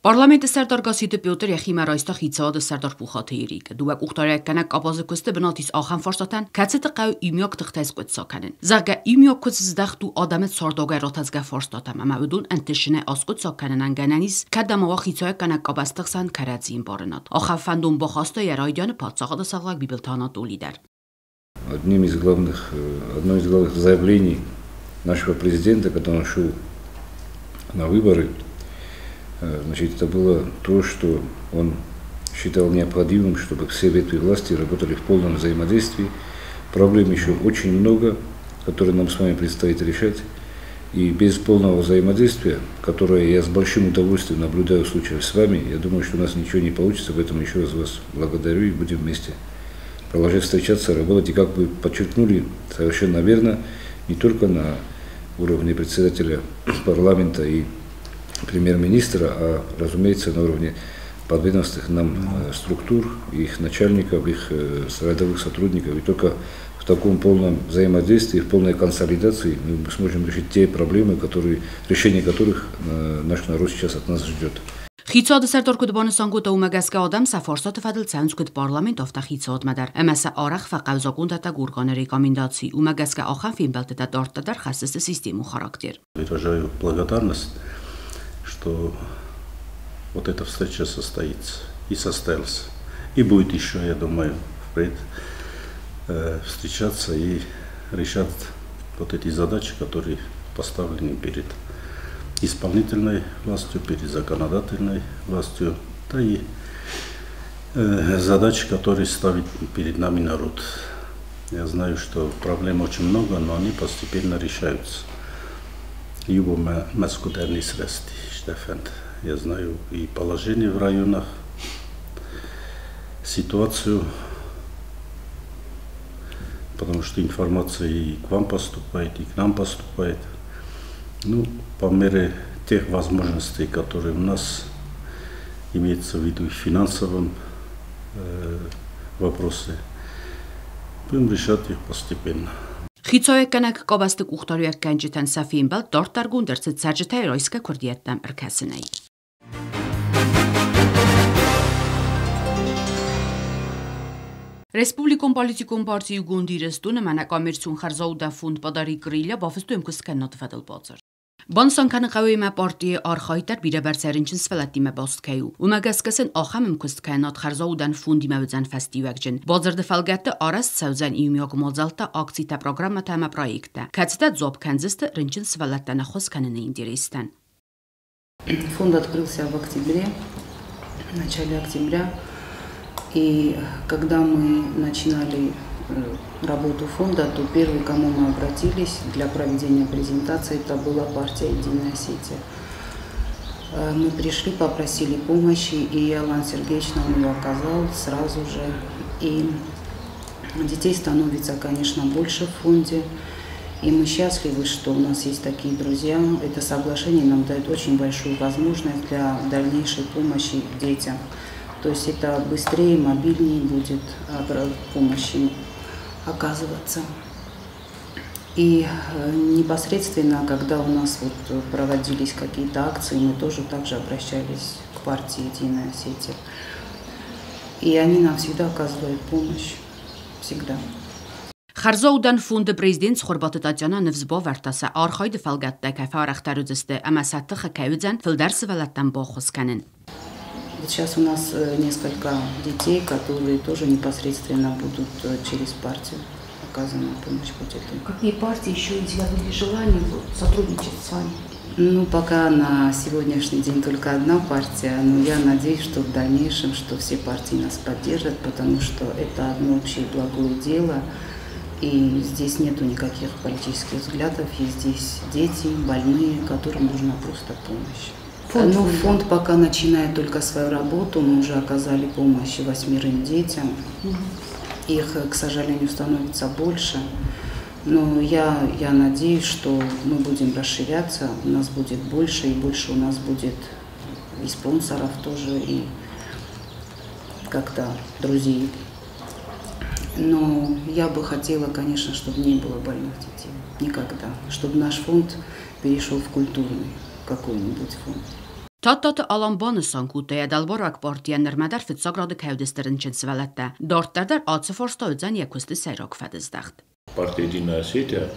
Парламенты сӕрдар Гасситы Петр йӕхимӕ райста хицауады сӕрдар Пухаты Эрикы. Дыууӕ къухдариуӕггӕнӕг къабазы куысты бынат ис ахӕм фарстатӕн, кӕцыты хъӕуы иумиаг тыхтӕй скъуыддзаг кӕнын. Зӕгъгӕ, иумиаг куыст здӕхт у адӕмы цардуагӕй ратӕдзгӕ фарстатӕм ӕмӕ уыдон ӕнтысджынӕй аскъуыддзаг кӕнынӕн гӕнӕн ис, кӕд ӕмӕ уа хицауӕггӕнӕг къабӕзты хсӕн кӕрӕдзийы ӕмбарынад. Ахӕм фӕндон бахаста йӕ райдианы паддзахады сӕргълӕг Бибылты Анатоли дӕр. Одним из главных, одно из главных заявлений нашего президента, когда он шел на выборы, значит, это было то, что он считал необходимым, чтобы все ветви власти работали в полном взаимодействии. Проблем еще очень много, которые нам с вами предстоит решать. И без полного взаимодействия, которое я с большим удовольствием наблюдаю в случае с вами, я думаю, что у нас ничего не получится. Поэтому еще раз вас благодарю и будем вместе продолжать встречаться, работать. И как вы подчеркнули, совершенно верно, не только на уровне председателя парламента и премьер-министра, а, разумеется, на уровне подведомственных нам структур, их начальников, их рядовых сотрудников. И только в таком полном взаимодействии, в полной консолидации мы сможем решить те проблемы, решение которых наш народ сейчас от нас ждет. Хицауады сӕрдар куыд банысан кодта, уымӕ гӕсгӕ адӕм сӕ фарстаты фӕдыл цӕуынц куыд парламент, афтӕ хицауадмӕ дӕр ӕмӕ сӕ арӕх фӕхъӕуы закъондӕттӕг органы рекомендаци. Уымӕ гӕсгӕ ахӕм фембӕлдтытӕ дарддӕр дӕр хӕсдзысты системон характер. Выражаю благодарность, что вот эта встреча состоится и состоялась. И будет еще, я думаю, впредь встречаться и решать вот эти задачи, которые поставлены перед исполнительной властью, перед законодательной властью, да и задачи, которые ставит перед нами народ. Я знаю, что проблем очень много, но они постепенно решаются. Я знаю и положение в районах, ситуацию, потому что информация и к вам поступает, и к нам поступает. Ну, по мере тех возможностей, которые у нас имеются в виду в финансовом вопросе, будем решать их постепенно. Хицауӕггӕнӕг къабӕзты къухдариуӕггӕнджытӕн сӕ фембӕлд дарддӕргонд ӕрцыд цӕрджытӕй райсгӕ куырдиӕттӕм ӕркӕсынӕй. Республикон политикон партийы Иугонд Ирыстон ӕмӕ ӕнӕкоммерцион хӕрзаудӕн фонд «Подари крылья» бафыстой ӕмкуысткӕнынады фӕдыл бадзырд. Банысан кӕнын хъӕуы, ӕмӕ партийы архайд дӕр бирӕбӕрцӕй рынчын сывӕллӕттимӕ баст кӕй у. Уымӕ гӕсгӕ сын ахӕм ӕмкуысткӕнынад хӕрзаудӕн фондимӕ уыдзӕн фӕстиуӕгджын. Бадзырды фӕлгӕтты арӕзт цӕудзӕн иумиаг мадзӕлттӕ, акцитӕ, программӕтӕ ӕмӕ проекттӕ, кӕцытӕ дзуапп кӕндзысты рынчын сывӕллӕттӕн ӕххуыс кӕныны интерестӕн. Фонд открылся в октябре, в начале октября. И когда мы начинали работу фонда, то первый, к кому мы обратились для проведения презентации, это была партия «Единая Осетия». Мы пришли, попросили помощи, и Алан Сергеевич нам ее оказал сразу же. И детей становится, конечно, больше в фонде. И мы счастливы, что у нас есть такие друзья. Это соглашение нам дает очень большую возможность для дальнейшей помощи детям. То есть это быстрее, мобильнее будет помощь им оказываться. И непосредственно, когда у нас вот проводились какие-то акции, мы тоже также обращались к партии «Единая Осетия». И они нам всегда оказывают помощь. Всегда. Хӕрзаудӕн фонды президент Цхуырбаты Татьяна ныфс бавӕрдта, сӕ архайды фӕлгӕттӕ кӕй фӕарӕхдӕр уыдзысты ӕмӕ сӕ тыхы кӕй уыдзӕн фылдӕр сывӕллӕттӕн баххуыс кӕнын. Вот сейчас у нас несколько детей, которые тоже непосредственно будут через партию оказана помощь будет им. Какие партии еще изъявили желание вот сотрудничать с вами? Ну, пока на сегодняшний день только одна партия, но я надеюсь, что в дальнейшем, что все партии нас поддержат, потому что это одно общее благое дело, и здесь нету никаких политических взглядов, есть здесь дети, больные, которым нужна просто помощь. Фонд, ну, фонд пока начинает только свою работу, мы уже оказали помощь 8 детям. Их, к сожалению, становится больше. Но я надеюсь, что мы будем расширяться, у нас будет больше и больше у нас будет и спонсоров тоже, и как-то друзей. Но я бы хотела, конечно, чтобы не было больных детей. Никогда. Чтобы наш фонд перешел в культурный какой-нибудь фонд. Тадтаты Алан банысан кодта, йӕ дӕлбараг партийӕн нырмӕ дӕр фыццаг рады кӕй уыдысты рынчын сывӕллӕттӕ. Дарддӕр дӕр ацы фарста уыдзӕн йӕ куысты сӕйраг фӕдыздӕхт. Партия «Единая Осетия»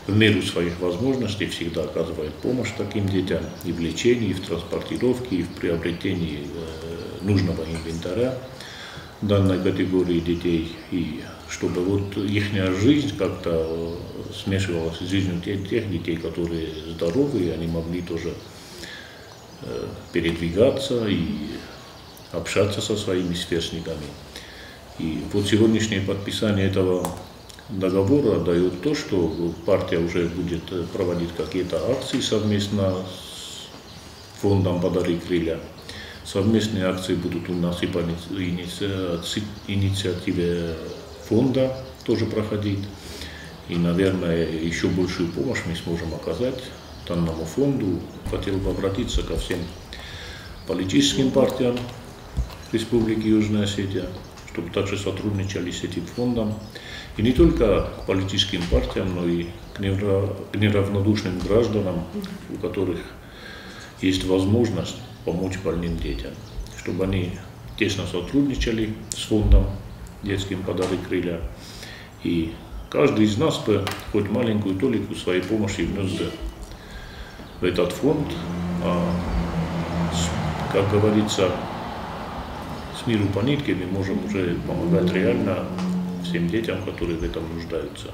в меру своих возможностей всегда оказывает помощь таким детям и в лечении, и в транспортировке, и в приобретении нужного инвентаря данной категории детей, и чтобы вот их жизнь как-то смешивалась с жизнью тех детей, которые здоровые, они могли тоже передвигаться и общаться со своими сверстниками. И вот сегодняшнее подписание этого договора дает то, что партия уже будет проводить какие-то акции совместно с фондом «Подари крылья». Совместные акции будут у нас и по инициативе фонда тоже проходить. И, наверное, еще большую помощь мы сможем оказать данному фонду. Хотел бы обратиться ко всем политическим партиям Республики Южная Осетия, чтобы также сотрудничали с этим фондом. И не только к политическим партиям, но и к неравнодушным гражданам, у которых есть возможность помочь больным детям, чтобы они тесно сотрудничали с фондом детским «Подари крылья». И каждый из нас бы хоть маленькую толику своей помощи внес бы в этот фонд. А, как говорится, с миру по нитке мы можем уже помогать реально всем детям, которые в этом нуждаются.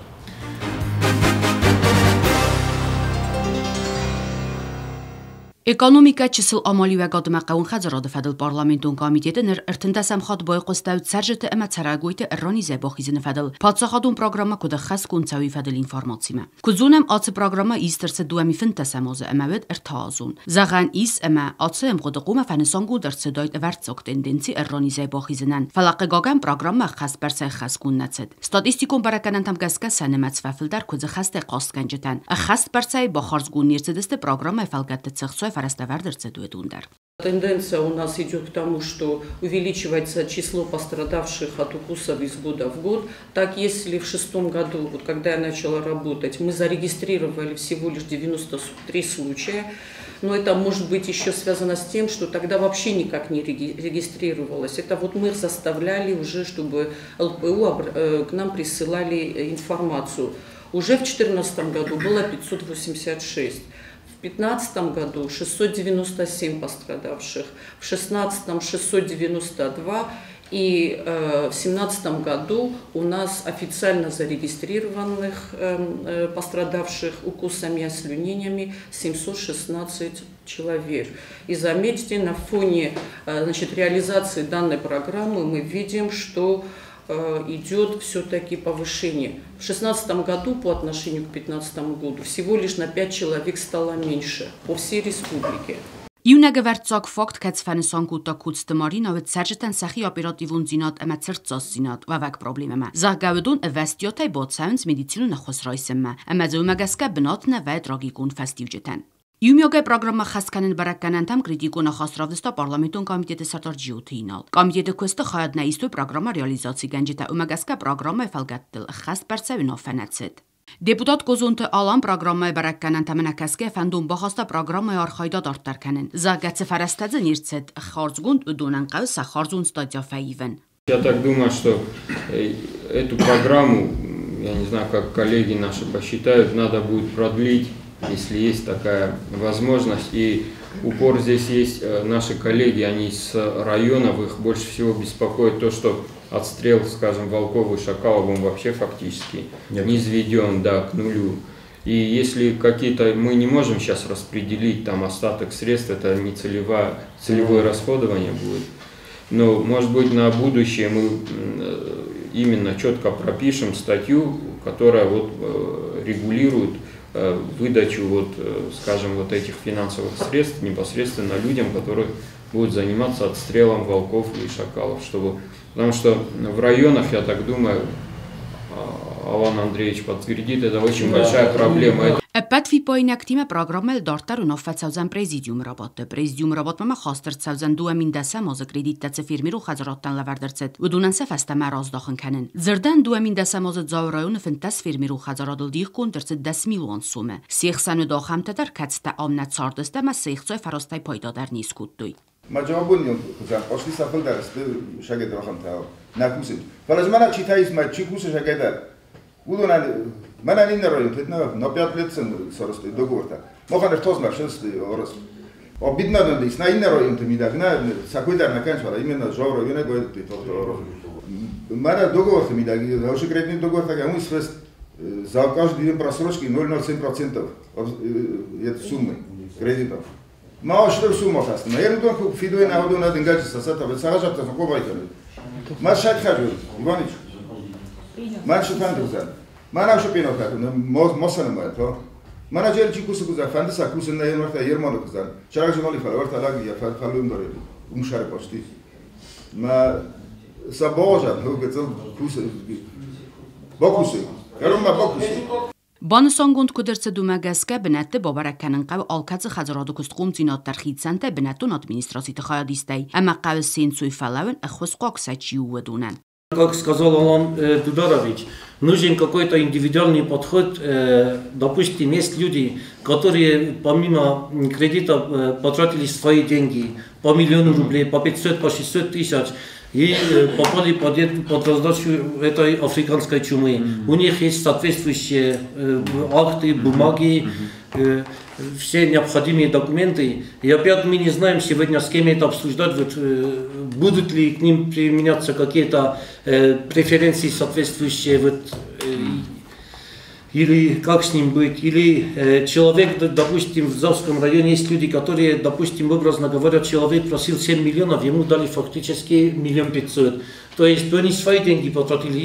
Экономика чысыл амалиуӕгады ӕмӕ хъӕууон хӕдзарады фӕдыл парламентон комитеты ныр ӕртындӕсӕм хатт байхъуыстӕуыд цӕрджыты ӕмӕ цӕрӕгойты ӕрронизӕй бахизыны фӕдыл паддзахадон программӕ куыд ӕххӕстгонд цӕуы фӕдыл информацимӕ. Куыд зонӕм, ацы программӕ ист ӕрцыд 2015 азы ӕмӕ уӕд ӕртӕазон. Зӕгъӕн ис, ӕмӕ ацы ӕмгъуыды хъуамӕ фӕнысангонд ӕрцыдаид ӕвӕрццаг тенденци ӕрронизӕй бахизынӕн, фӕлӕ хъыгагӕн программӕ ӕххӕстбӕрцӕй ӕххӕстгонд нӕ цыд. Статистикон бӕрӕггӕнӕнтӕм гӕсгӕ сӕ нымӕц фӕфылдӕр куыдзы хӕстӕй хъастгӕнджытӕн. Ӕххӕстбӕрцӕй бахардзгонд не рцыдысты программӕйы фӕлгӕтты цы ӕхцайы фӕрӕзтӕ вӕрд ӕрцыд, уыдон дӕр. Тенденция у нас идет к тому, что увеличивается число пострадавших от укусов из года в год. Так, если в шестом году, вот когда я начала работать, мы зарегистрировали всего лишь 93 случая, но это может быть еще связано с тем, что тогда вообще никак не регистрировалось. Это вот мы их заставляли уже, чтобы ЛПУ к нам присылали информацию. Уже в 2014 году было 586. В 2015 году 697 пострадавших, в 2016 692 и в 2017 году у нас официально зарегистрированных пострадавших укусами и ослюнениями 716 человек. И заметьте, на фоне, значит, реализации данной программы мы видим, что идет все-таки повышение. В 2016 году по отношению к 2015 году всего лишь на 5 человек стало меньше по всей республике. Иунӕг ӕвӕрццаг факт, кӕцы фӕнысан кодта Коцты Марина, уыд цӕрджытӕн сӕхи оперативондзинад ӕмӕ цырддзастдзинад уӕвӕг проблемӕмӕ. Зӕгъгӕ, уыдон ӕвӕстиатӕй бацӕуынц медицинон ӕххуыс райсынмӕ, ӕмӕ дзы уымӕ гӕсгӕ бынат нӕ вӕййы трагикон фӕстиуджытӕн. Иумиагӕй программӕ ӕххӕст кӕнын бӕрӕггӕнӕнтӕм критикон ахаст равдыста парламентон комитеты сӕрдар Джиоты Инал. Комитеты куысты хайад нӕ истой программӕ реализацигӕнджытӕ, уымӕ гӕсгӕ программӕйы фӕлгӕттыл ӕххӕстбӕрцӕй уынаффӕ нӕ цыд. Депутат Козонты Алан программӕйы бӕрӕггӕнӕнтӕм ӕнӕкӕсгӕ фӕндон бахаста программӕйы архайд адарддӕр кӕнын. Зӕгъгӕ, цы фӕрӕзтӕ дзы не рцыд хардзгонд, уыдонӕн хъӕуы сӕ хардзон статья фӕивын. Я так думаю, что эту программу, я не знаю, как коллеги наши посчитают, надо будет продлить, если есть такая возможность. И упор здесь есть, наши коллеги, они с районов, их больше всего беспокоит то, что отстрел, скажем, волков и шакалов, он вообще фактически не сведен, да, к нулю. И если какие-то, мы не можем сейчас распределить там остаток средств, это не целевое расходование будет. Но, может быть, на будущее мы именно четко пропишем статью, которая вот регулирует выдачу, вот, скажем, вот этих финансовых средств непосредственно людям, которые будут заниматься отстрелом волков и шакалов. Потому что в районах, я так думаю, Алан Андреевич подтвердит, это очень большая проблема. Ӕппӕт фиппаинӕгтимӕ программӕйыл дарддӕр уынаффӕ цӕудзӕн президиумы рабадты. Президиумы рабадтмӕ ма хаст ӕрцӕудзӕн 2010 азы кредиттӕ цы фермерон хӕдзарадтӕн лӕвӕрд ӕрцыд, уыдонӕн сӕ фӕстӕмӕ раздахын кӕнын. Дзырдӕн, 2010 азы Дзауы районы 15 фермерон хӕдзарадыл дихгонд ӕрцыд 10 милуан сомы. Се хсӕн уыд ахӕмтӕ дӕр, кӕцытӕ ам нӕ цардысты ӕмӕ се хцайы фӕрӕзтӕй пайда дӕр не скодтой. Ма жауабын кузан пошли сафылдар сты шагедр ахамта на кусын. Фӕлӕ мана читаис ма чи кусы шагедар. Уыдонӕн мӕнӕн иннӕ район на 5 лет сарасты договорта. Мохан эртозмар шесты орос. Обидно дис на иннӕ районты мидӕг на сакойдар на канчвара именно жау районе гойдты тохто. Мана договорты мидӕг хороший кредитный договор так мы свест за каждый день просрочки 0,07% от суммы кредитов. ма ошто сумма хаст. Ма ердон ку фидуй на одон на денгач сасата бе сагажата со кобайкан. Ма шак хажу Иванич. Ма шутан ма на шопино как мосана ма то. Ма на жер чикусу куза фандаса куса на ермарта ермано куза. Чараг жмали фала варта лаги я фалум доре. Умшар почти. Ма сабожа хогецел куса бокусы. Карума бокусы. Банысангонд куыд ӕрцыд, уымӕ гӕсгӕ бынӕтты бабӕрӕг кӕнын хъӕуы алкӕцы хӕдзарады куыстхъомдзинад дӕр хицӕнтӕ бынӕттон администрациты хайадистӕй ӕмӕ хъӕуы се нцой фӕлӕууын ӕххуысхъуаг сӕ чи у, уыдонӕн. Как сказал Алан Дударович, нужен какой-то индивидуальный подход. Допустим, есть люди, которые помимо кредита потратили свои деньги по миллиону рублей, по 500, по 600 тысяч и попали под раздачу этой африканской чумы. У них есть соответствующие акты, бумаги, все необходимые документы. И опять мы не знаем сегодня, с кем это обсуждать, вот, будут ли к ним применяться какие-то преференции соответствующие, вот, или как с ним быть, или человек, допустим, в Завском районе есть люди, которые, допустим, образно говоря, человек просил 7 миллионов, ему дали фактически 1 500 000. То есть они свои деньги потратили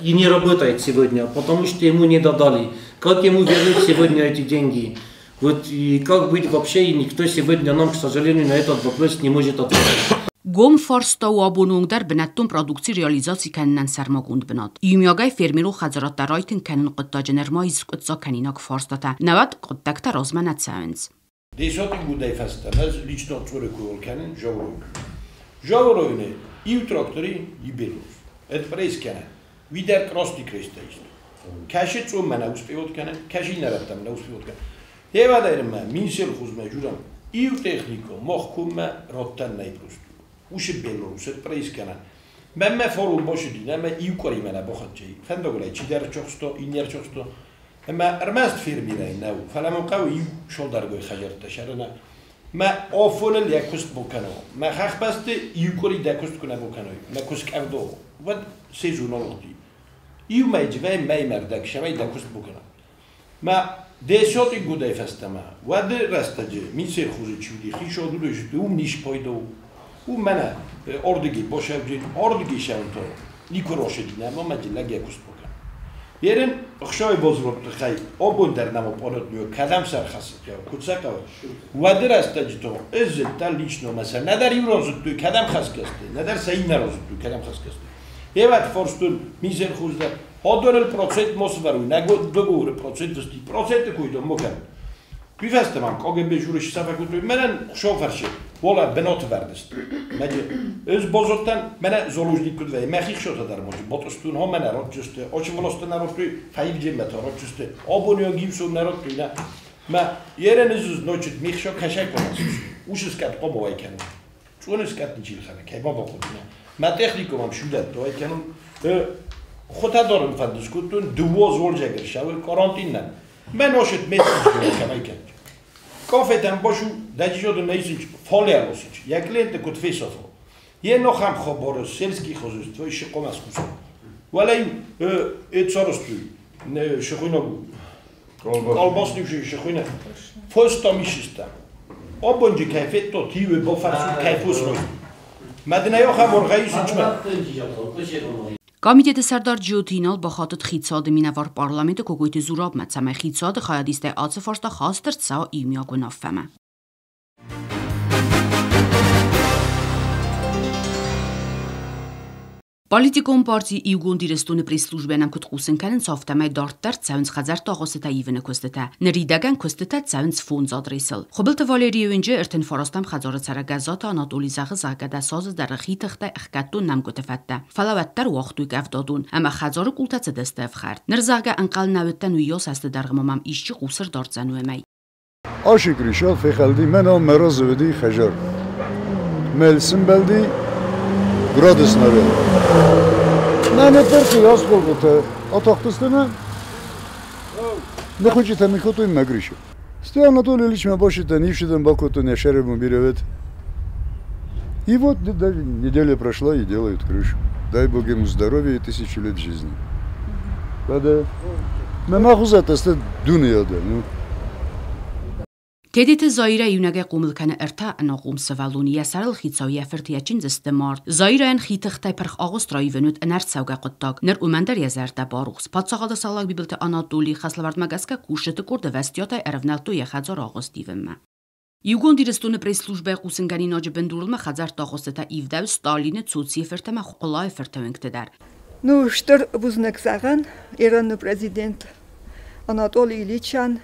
и не работает сегодня, потому что ему не додали. Как ему вернуть сегодня эти деньги? Вот и как быть вообще, и никто сегодня нам, к сожалению, на этот вопрос не может ответить. Гом фарста у абоны онг дӕр бынӕттон продукци реализаци кӕнынӕн сӕрмагонд бынат. Иумиагӕй фермерон хӕдзарадтӕ райтынг кӕнын хъуыддаджы нырма ис скъуыддзаг кӕнинаг фарстатӕ, науӕд хъуыддӕгтӕ размӕ нӕ цӕуынц. Десятый гудӕй фӕстӕмӕ лично цуры куыл кӕнын Жауройны. Жауройны иу трактори и белорус. Это пресс кӕнӕ. Видер красный крест есть. Каши цум мӕнӕ успевот кӕнӕ, каши нӕрӕттӕ мӕнӕ успевот кӕнӕ. Евадайрмӕ минсельхозмӕ журам иу технико мохкуммӕ роттӕн нӕй просто. Уше белорус, это пресс кӕнӕ. Мӕнмӕ форум бошуди, нӕмӕ иу къуыри мӕнӕ бахӕццӕ фӕндагыл чидӕр чохсто, иннӕр чохсто. Ӕмӕ ӕрмӕст фермерӕй нӕу, фӕлӕ мӕм хъӕуы иу шолдаргой хӕдзӕрттӕ сӕрына. Мӕ афоныл йӕ куыст бакӕно. Мӕ хӕхбӕсты иу къуыри дӕ куыст куы нӕ бакӕной, мӕ куыст кӕвдо, уӕд сезон алыгъди. Иу мӕйджывӕй мӕймӕрдӕг сӕмӕй дӕ куыст бакӕно. Мӕ десятый гудӕй фӕстӕмӕ, уӕды рӕстӕджы минсельхозы чи уыди, хицауады уыдысты, уым низ пайда у. У мӕнӕ ордыги бошавджин, ордыги шаунто, никуы рошеди нӕма мӕ лӕг йӕ куыст бакӕн. Ерен хшой бозротты хай, обон дӕр нӕма понотню, кӕдӕм сӕрхӕссыд, куыд сӕ хъӕуы. Уӕды рӕстӕджы то ӕз зыдтӕн лично мӕ сӕ нӕдӕр иу зыдтой, кӕдӕм хӕсгӕсты, нӕдӕр сӕ иннӕ зыдтой, кӕдӕм хӕсгӕсты. Еват форстун минсельхоз дӕр, ходоныл процент мосваруй, нӕ договоры процент всти, проценты куйдон мокӕн. Куй фӕстӕмӕ КГБ журиш сафакутой, мӕнӕн шоферши, вола бенот вердест. Меди, өз бозоттан мӕнӕ золожник куд вей, мӕхи хшота дар моджи, ботостун хо мӕнӕ ротчусте, очи волосте народтуй, фаив джеммета ротчусте, обонио гимсун народтуй на. Мӕ ерен изуз ночит михшо кашай конас. Ушис кат қобо вай кенун. Чунис кат ничил хана, кай ма бақудина. Мӕ техникумам шудат вай кенун. Хотадорын фандис кутун, дувоз волжагер шавы карантиннан. Мӕ ношит месяц камай кен. Кофетан бошу дажижодо наисич фолиалосич. Я клиенты кут фесофо. Е нохам хоборо сельский хозяйство еще комас кусо. Валай эцоростуй шехуйно колбасни шехуйно фостомишиста. Обонжи кайфетто тиве бофарсу кайфус рой. Мадина йохам оргайсучма. Комитеты сӕрдар Джиоты Инал бахатыд хицауады минӕвар парламенты Кокойты Зурабмӕ, цӕмӕй хицауады хайадистӕй ацы фарста хаст ӕрцӕуа иумиаг уынаффӕмӕ. Политикон парти Иугонд Ирыстоны пресс-службӕйӕн куыд хъусын кӕнынц, афтӕмӕй дарддӕр цӕуынц хӕдзӕртты агъуыстытӕ ивыны куыстытӕ. Ныридӕгӕн куыстытӕ цӕуынц фондз адресыл. Хуыбылты Валерийы уынджы 39-ӕм хӕдзары цӕрӕг Гӕззаты Анатоли зӕгъы, зӕгъгӕ, 10 азы дӕргъы хи тыхтӕй ӕхгӕдтой нӕмгуыты фӕдтӕ. Фӕлӕ уӕддӕр уагътой къӕвдадон ӕмӕ хӕдзары къултӕ цыдысты ӕфхӕрд. Ныр, зӕгъгӕ, ӕнхъӕл нӕ уыдтӕн, уыйас азты дӕргъы ма мӕм исчи хъус ӕрдардзӕн уымӕй. Аши крышал фехалди мена морозоведи хажар. Мелсим белди градус нарел. Мене перки ясголготе атахтыстыны не хочете михоту им Гриша. Сте Анатолий Ильич ме башите нившиден бакоту не шеребу биревет. И вот неделя прошла и делают крышу. Дай Бог ему здоровья и 1000 лет жизни. Да-да. Ме махузат сте дуния да. Ну. Тедиты Заира иунӕгӕй хъомыл кӕны ӕртӕ ӕнахъом сывӕллоны, йӕ сӕрыл хицау йӕ фырт йӕ чындзы сты мард. Заирайӕн хи тыхтӕй пырх агъуыст раивын уыд ӕнӕрцӕугӕ хъуыддаг. Ныр уымӕн дӕр йӕ зӕрдӕ барухс. Паддзахады сӕргълӕууӕг Бибылты Анатолийы хӕслӕвӕрдмӕ гӕсгӕ кусджыты къорд ӕвӕстиатӕй ӕрӕвнӕлдтой йӕ хӕдзары агъуыст ивынмӕ. Иугонд Ирыстоны пресс-службӕйы хъусынгӕнинаджы бындурыл ма хӕдзӕртты агъуыстытӕ ивдӕуы Сталины, Цоцийы фырт ӕмӕ Хъуылайы фырты уынгты дӕр. Ну, стыр бузныг зӕгъӕн Ираны президент Анатолий Ильичӕн.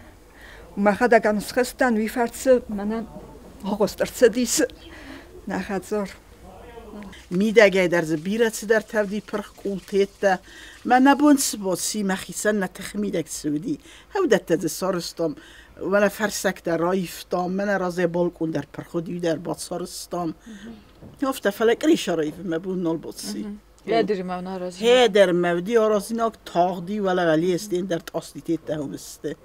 Мӕхӕдӕг ӕм схызтӕн, уый фӕрцы мӕнӕн агъуыст ӕрцыдис нӕ хӕдзар. Мидӕгӕй дӕр дзы бирӕ цыдӕртӕ уыди пырх къултеттӕ. Мӕнӕ бон цы боци мӕхицӕн нӕ тыхы мидӕг цы уыди, уыдӕттӕ дзы сарӕзтам. Мӕнӕ фӕрсӕгтӕ раивтам, мӕнӕ разӕй балкъон дӕр пырх уыди, уый дӕр бацарӕзтам. Афтӕ, фӕлӕ кърис араивын мӕ бон нал баци. Хедермӕ уыди аразинаг тагъди, уӕлӕ уӕле дӕр тъаститеттӕ уымысты.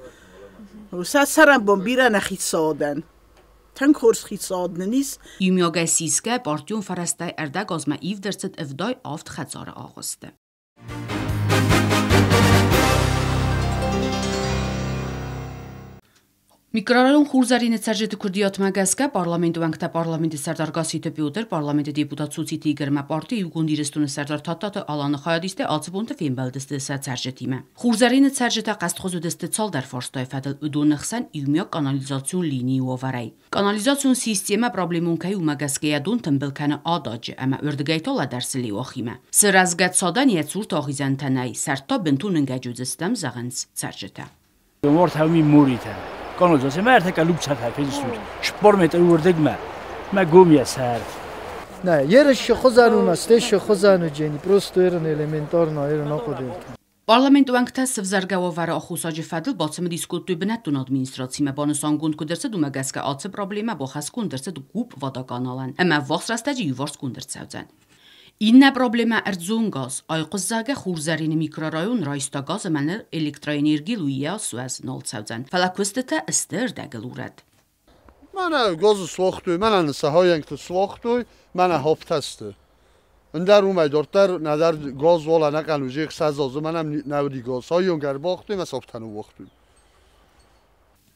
Сӕ цӕрӕнбон бирӕ нӕ хицауадӕн. Тынг хорз хицауад нын ис. Иумиагӕй сисгӕ партион фӕрӕзтӕй ӕрдӕг азмӕ ивд ӕрцыд 77 хӕдзары агъуысты. Микрорайон Хурзарины цӕрджыты куырдиатмӕ гӕсгӕ парламенты уӕнгтӕ парламенты сӕрдар Гасситы Петр, парламенты депутат Цоциты Игорь ӕмӕ парти Иугонд Ирыстоны сӕрдар Тадтаты Аланы хайадистӕй ацы бонты фембӕлдысты сӕ цӕрджытимӕ. Хурзарины цӕрджытӕ хъӕстхуыз уыдысты цалдӕр фарстайы фӕдыл, уыдоны хсӕн иумиаг канализацион линийы уавӕрӕй. Канализацион системӕ проблемон кӕй у, уымӕ гӕсгӕ йӕ дон тымбыл кӕны ададжы ӕмӕ уырдыгӕй та лӕдӕрсы Леуахимӕ. Сырӕзгӕ цадӕн йӕ цурты ахизӕнтӕ нӕй, сӕрд та бынтон ӕнгӕджы уыдзыстӕм, зӕгъынц цӕрджытӕ. Канализация мӕ ӕртӕккӕ лупцатӕ федистут. Спормет урдыгмӕ. Мӕ гом йӕ сӕр. Нӕ, ерыс хуызӕн у, стешы хуызӕн у джени, просто ерын элементарно, ерын ахъуыды. Парламенты уӕнгтӕ сывзӕргӕ уавӕры аххосаджы фӕдыл бацымыдис кодтой бынӕттон администрацимӕ. Банысангонд куыд ӕрцыд, уымӕ гӕсгӕ ацы проблемӕ бахӕсгонд ӕрцыд ГУП водоканалӕн ӕмӕ ӕввахс рӕстӕджы иуварсгонд ӕрцӕудзӕн. Иннӕ проблемӕ ӕрдзон газ. Айхъуыззагӕ Хурзарины микрорайон райста газ ӕмӕ ныр электроэнергийыл уыйас уӕз нал цӕудзӕн. Фӕлӕ куыстытӕ сты ӕрдӕгыл урӕд. Мӕнӕ газы суагътой, мӕнӕ сӕ суагътой, мӕнӕ хафтӕсты. Ӕндӕр уымӕй дарддӕр нӕдӕр газ уал ӕнӕхъӕн уже 6 азы мӕнӕ нӕ уыди газ. Сайонг ӕрбагътой мӕ сафтӕ ныууагътой.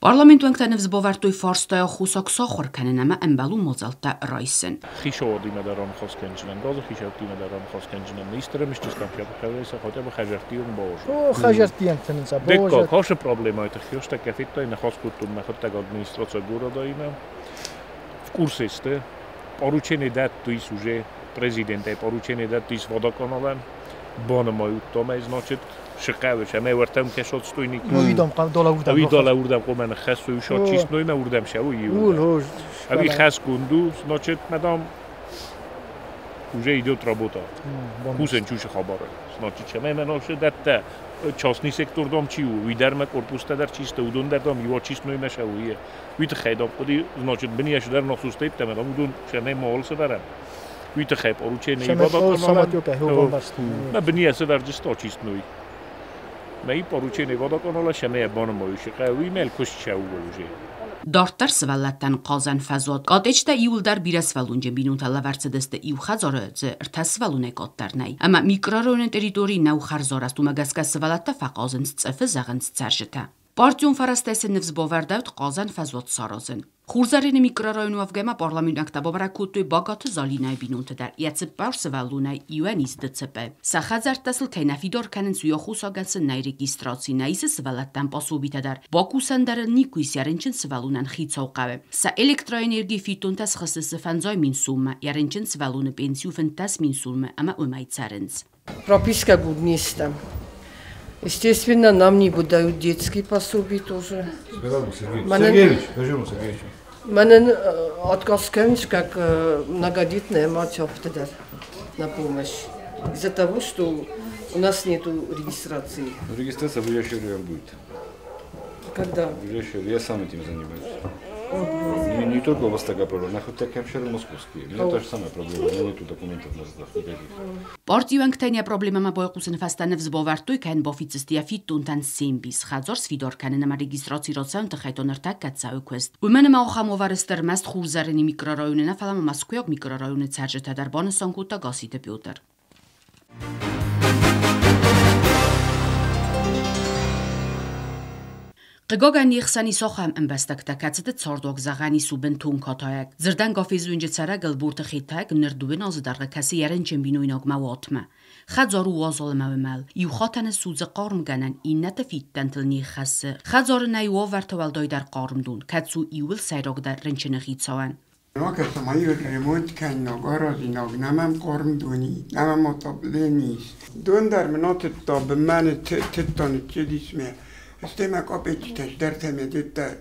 Парламент уӕнгтӕ ныфс бавӕрдтой фарстайы аххосаг сахуыр кӕнын ӕмӕ ӕмбӕлон мадзӕлттӕ райсын. Хицауадимӕ дӕр аныхас кӕнджынӕн, газы хицӕуттимӕ дӕр аныхас кӕнджынӕн, министры мисчыстӕм хӕвӕйса хотя бы хӕжартион баожа. О, хӕжартион тынынца, Дыккаг, хашы проблемӕйы тыххӕй устӕккӕ федтай, ныхас кодтон мӕхӕдӕг администрация городаимӕ. В курсе сты, поручение дӕтты уже президентӕй поручение дӕтты водоканалӕн, банымайудтам ӕй, значит, сыхъӕуы ӕмӕ уӕртӕм кӕсодстойник. Уидом дола урдам. Ави дола урдам қомен хӕссой шот чистной ме урдам шау Ул, Ави хӕс гунду, значит, мадам уже идет работа. Кусен чуши хабары. Значит, чеме меноше дӕтте частный сектор дам чи у, уидерме корпуста дӕр чисто, удон дӕр дам иво чистной ме шау ие. Уи тыххӕй дам қуди, значит, бинияш дӕр насустейт мадам удон шеме мол сывӕрӕм. Уи тыххӕй поручение Ма биния сывӕрджыста чистной. Мӕ поручение водоканала шеме банымайушы хъӕуы мел куыст шау уже. Дарддӕр сывӕллӕттӕн хъазӕн фӕзуат. Коттеджтӕ иууылдӕр бирӕсывӕллонджын бинонтӕ лӕвӕрд цыдысты иу хӕдзары дзы ӕртӕ сывӕллонӕй къаддӕр нӕй. Ӕмӕ микрорайоны территорийы нӕу хӕрзарӕзт, уымӕ гӕсгӕ сывӕллӕттӕ фӕхъазынц цъыфы, зӕгъынц цӕрджытӕ. Партион фӕрӕзтӕй сын ныфс бавӕрдӕуыд хъазӕн фӕзуат саразын. Хурзӕрины микрорайоны уӕвгӕ ма парламентӕгтӕ бабӕрӕг кодтой Багаты Залинӕйы бинонты дӕр. Йӕ цыппар сывӕллонӕй иуӕн ис ДЦП. Сӕ хӕдзӕрттӕ сыл кӕй нӕ фидар кӕнынц, уый аххосагӕн сын нӕй регистраци, нӕ исы сывӕллӕттӕн пособитӕ дӕр. Бакусӕн дӕр ын никуы ис, йӕ рынчын сывӕллонӕн хицау хъӕуы. Сӕ электроэнергийы фиддонтӕ схызтысты 50 000 соммӕ, йӕ рынчын сывӕллоны пенси у 15 000 сомы ӕмӕ уымӕй цӕрынц. Прописка гуд не стӕм. Естественно, нам не выдают детские пособия тоже. Сергеевич, скажи Сергеевич. Мӕнӕн отказ кӕнынц, как многодетная мать афтӕдӕр на помощь. Из-за того, что у нас нету регистрации. Ну, регистрация в ближайшее время будет. Когда? В ближайшее время. Я сам этим занимаюсь. Не только у вас такая проблема, на хоть такая московские. У меня та же самая проблема, у меня нету документов на руках никаких. Партион ктения проблема байхъусыны фӕстӕ ныфс бавӕрдтой, кӕй бафиддзысты йӕ фиддонтӕн се мбис. Хӕдзар сфидар кӕнын ӕмӕ регистраци рацӕуын тыххӕй та ныртӕккӕ цӕуы куыст. Уымӕн ӕмӕ ахӕм уавӕры сты ӕрмӕст Хурзӕрины микрорайоны нӕ, фӕлӕ ма Мӕскуыйаг микрорайоны цӕрджытӕ дӕр, банысан кодта Гасситы Петр. Хъыгагӕн, не хсӕн ис ахӕм ӕмбӕстӕгтӕ, кӕцыты цардуаг зӕгъӕн ис у бынтон катайаг. Дзырдӕн Гафезы уынджы цӕрӕг Ӕлборты Хетӕг ныр 2 азы дӕргъы кӕсы йӕ рынчын бинойнагмӕ уатмӕ. Хӕдзар у уазал ӕмӕ уымӕл. Иу хатӕны судзы хъармгӕнӕн, иннӕты фиддӕнтыл не ххӕссы. Хӕдзары нӕй уавӕртӕ, уӕлдайдӕр хъарм дон, кӕцы у иууыл сӕйрагдӕр рынчыны хицауӕн. Акӕсӕм, ремонт кӕнинаг, аразинаг, нӕмӕм хъарм дони, нӕмӕм отопление ис. Дон дӕр мын атыдта, бынмӕ ныттыдта, ныццыдис мӕ. Стӕй мӕ капеччытӕ сдӕртӕ ме дедта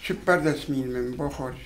14 000 мын бахарз.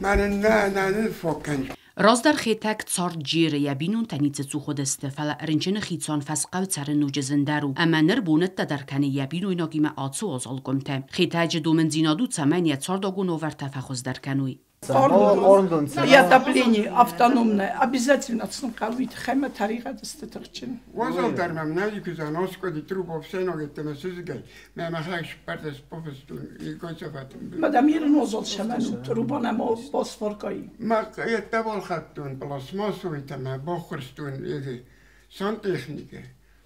Мӕнӕн нӕ нӕ ныффаг кӕн. Раздӕр Хетӕг цард Джеры, йӕ бинонтӕ ницы цух уыдысты, фӕлӕ рынчыны хицауӕн фӕсхъӕу цӕрын ноджы зындӕр у, ӕмӕ ныр бонӕттӕ дӕр кӕны йӕ бинойнагимӕ ацы уазал къуымты. Хетӕджы домындзинад у, цӕмӕй йӕ цардуагон уавӕртӕ фӕхуыздӕр кӕной. И отопление автономное обязательно сын хъӕуы тыххӕй тӕригъӕд сты тыхджын. Уазал дӕр мӕм нӕ икуызан оскъуыди труба ӕфсӕйнаг ӕддӕмӕ сызгӕй, мӕ мӕхӕг 14 пофыстон икойцафатым. Мадам ерын уазал шаман труба нӕма басваркай. Ма еттӕ балхӕдтон пластмассовый мӕ баххуырстон еге сантехникӕ.